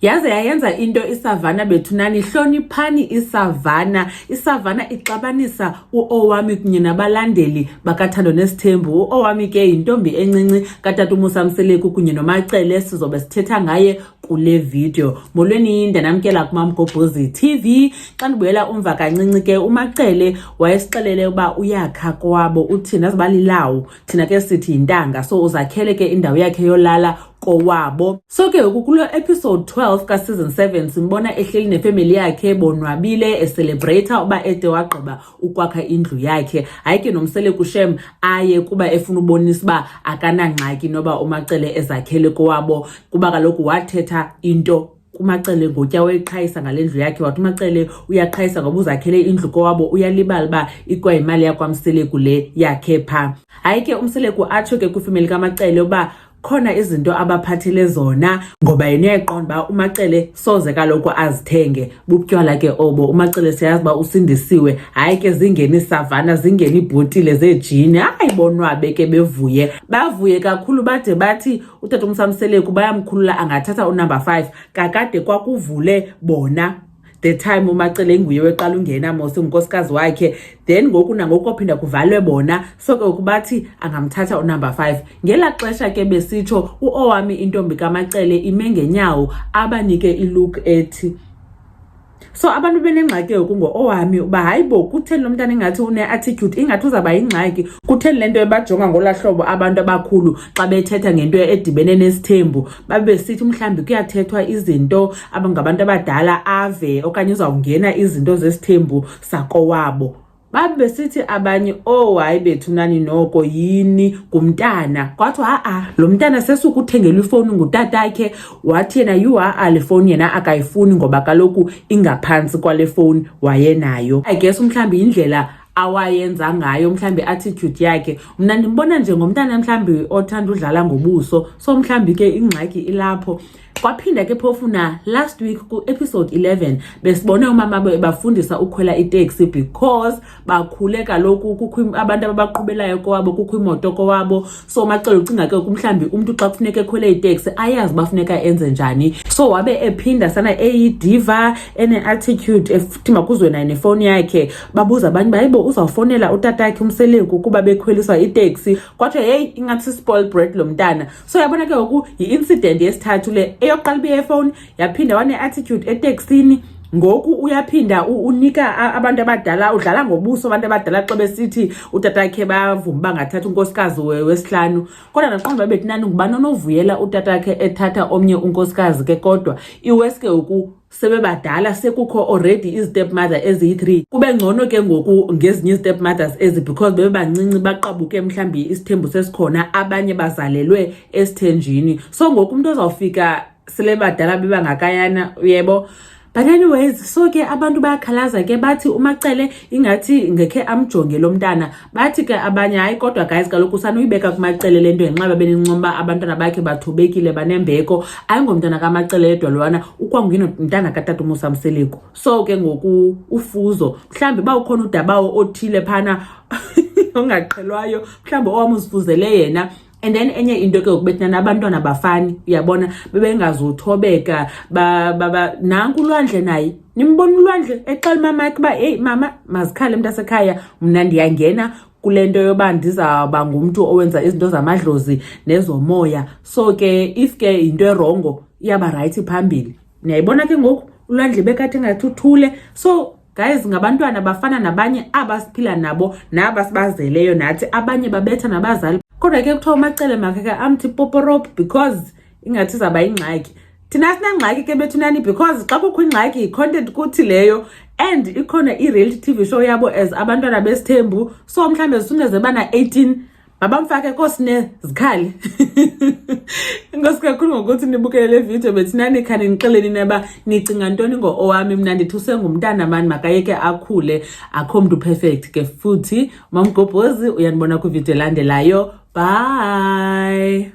Yaze yayenza into iSavana bethunani. Hloniphani iSavana. ISavana ixabanisa uOwami kunye nabalandeli bakaThando Nesithembu. UOwami ke yintombi encinci katata uMusa Mseleku kunye noMacele, sizobe sithetha ngaye kule video. Molweni, ndanamkela kuMamgobhozi TV. Xa ndibuyela umva kancinci ke, uMacele wayesixelele uba uyakha kowabo, uthi naziba lilawu, thina ke sithi yintanga, so uzakhele ke indawo yakhe yolala kowabo. So ke ngoku kulo episode 12 ka-season 7 simbona ehleli nefemeli yakhe, bonwabile, ecelebrata uba ede wagqiba ukwakha indlu yakhe. Hayi ke noMseleku shem aye kuba efuna ubonisa uba akanangxaki noba uMacele ezakhele kowabo, kuba kaloku wathetha into kuMacele ngotya wayeqhayisa ngale ndlu yakhe. Wathi uMacele uyaqhayisa ngoba uzakhele indlu kowabo, uyalibala uba ikwayimali yakwaMseleku le yakhe phaa. Hayi ke uMseleku atsho ke kwifemeli kaMacele uba khona izinto abaphathele zona, ngoba yena uyayiqonda uba uMacele soze kaloku azithenge. Bubutywala ke obo, uMacele siyazi uba usindisiwe. Hayi ke zingene iiSavana, zingene iibhotile zeejini, hayi bonwabe ke, bevuye, bavuye kakhulu, bade bathi utata uMsamseleku bayamkhulula, angathatha unumber 5. Kakade kwakuvule bona the time uMacele inguye weqala ungena mos, ngunkosikazi wakhe, then ngoku nangoku kwaphinda kuvalwe bona, so ke bathi angamthatha unumber 5. Ngelaa xesha ke besitsho, uOwami intombi kaMacele ime ngenyawo, abanike ilook ethi. So abantu benengxaki ngoku ngo-Owami uba hayi bo, kutheni lo mntana ingathi une-attitude, ingathi uzawuba yingxaki? Kutheni le nto ebajonga ngolaa hlobo abantu abakhulu xa bethetha ngento edibene nesithembu? Babe besithi mhlawumbi kuyathethwa izinto abangabantu abadala ave, okanye uzawungena izinto zesithembu sakowabo. Babe besithi abanye, oh hayi bethu nani, noko yini, ngumntana. Kwathiwa ha-a, lo mntana sesuke uthengelwa ifowuni ngutatakhe, wathi yena yhu ha-a, le fowuni yena akayifuni ngoba kaloku ingaphantsi kwale fowuni wayenayo. I guess mhlawumbi yindlela awayenza ngayo, mhlawumbi i-attitude yakhe. Mna ndimbona njengomntana mhlawumbi othanda udlala ngobuso, so mhlawumbi ke ingxaki ilapho. Kwaphinda ke phofu na last week ku-episode 11 besibone umama ebafundisa ukhwela iteksi, because bakhule kaloku kukho abantu ababaqhubelayo kowabo, kukho imoto kowabo. So uMacele ucinga ke mhlawumbi umntu xa kufuneka ekhwele iteksi ayazi uba funeka enze njani. So wabe ephinda sana eyidiva, ene-attitude, efuthi makuzwe naye nefowuni yakhe. Babuza abanye uba hayibo, uzawufowunela utatakhe uMseleku kuba bekhweliswa iteksi. Kwathiwa heyi, ingathi si-spoil brat lo mntana. So yabona ke ngoku yi-incident yesithathu le. Eyokuqala ibe yefowuni, yaphinda wane-attitude eteksini, ngoku uyaphinda unika abantu abadala, udlala ngobuso abantu abadala xa besithi utatakhe bavuma uba ngathatha unkosikazi wesihlanu. Kodwa ndaqonda uba betinani, ngubani onovuyela utatakhe ethatha omnye unkosikazi ke? Kodwa iwesi ke ngoku sebebadala, sekukho already izitep mother eziyi-3. Kube ngcono ke ngoku ngezinye izitep mothers ezi, because bebebancinci, baqabuke mhlawumbi isithembu sesikhona, abanye bazalelwe esithenjini. So ngoku umntu ozawufika sele badala bebangakayana, uyebo. But anyways, so ke abantu bayakhalaza ke, bathi uMacele ingathi ngekhe amjonge lo mntana. Bathi ke abanye, hayi kodwa guys, kaloku sanuyibeka kuMacele le nto, ngenxa babe nincoma abantwana bakhe bathobekile, banembeko. Ayingomntana kaMacele yedwa lwana, ukwanguye nomntana katata uMusa Mseleku. So ke ngoku ufuzo mhlawumbi uba ukhona udabawo othile phana ongaqhelwayo, mhlawumbi owam uzifuzele yena. And then enye into ke ukubethina abantwana bafani, uyabona, bebengazuthobeka nanku uLwandle naye, nimbona uLwandle exela umamakhe uba heyi mama, mazikhale mntasekhaya, mna ndiyangena kule nto yoba ndizawuba ngumntu owenza izinto zamadlozi nezomoya. So ke if ke yinto erongo, iyaba right phambili. Niyayibona ke ngoku uLwandle bekade ngathi uthule. So guys, ngabantwana bafana nabanye aba siphila nabo naba sibazeleyo nathi, abanye babetha nabazali. Kodwa ke kuthiwa uMacele makhe ke amthi poporop, because ingathi izawuba yingxaki. Thina sinangxaki ke bethunani, because xa kukho ingxaki yi-content kuthi leyo, and ikhona i-reality TV show yabo as abantwana besithembu. So mhlawumbi as soon as ebana 18 mabamfake koosine zikhali. Enkosi kakhulu ngokuthi nibukele le video bethunani. Khani nixeleni neba nicinga ntoni ngo-Owami. Mna ndithi usengumntana mani, makayeke akhule, akho mntu perfect ke futhi. Mamgobhozi uyanibona kwividiyo elandelayo. Bye.